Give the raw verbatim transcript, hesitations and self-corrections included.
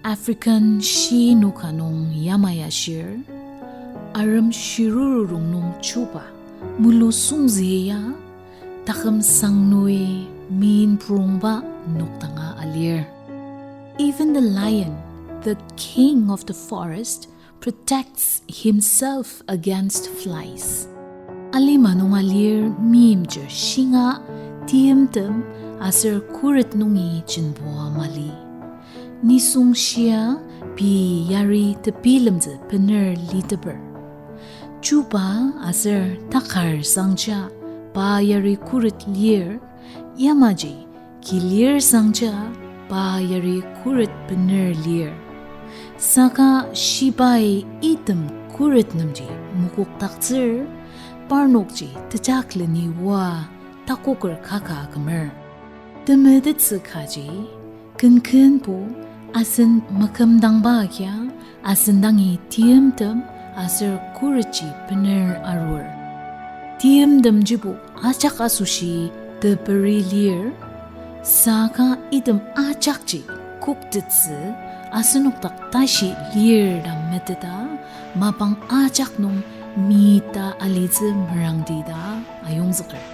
African shi noka nung yamai ashir, arem shiruru rongnung chuba, mulu songzüya, taküm sangnui min purongba nokdanga alir. Even the lion, the king of the forest, protects himself against flies. Alima nung alir meimchir shinga, timtem aser khuret nungi jenboa mali. Nisung shia pei yari tebilemtsü bener liteper. Chuba aser takar sangja pa yari khuret lir, yamaji kilir sangja pa yari khuret bener lir. Saka shibai item khuret nemji mokokdaktsür, parnokji tejakleni oa takoker kaka kümer. Temetettsü kaji, kenkenbo asen makümdangba agia, asen dangi timtem aser khuretji bener arur. Timtemjibo ajak asoshi teperi lir, saka item ajakji koktettsü asenok dak tashi lir ta meteta, mapang ajak nung mita alitsü merangdi ta ayongzüker.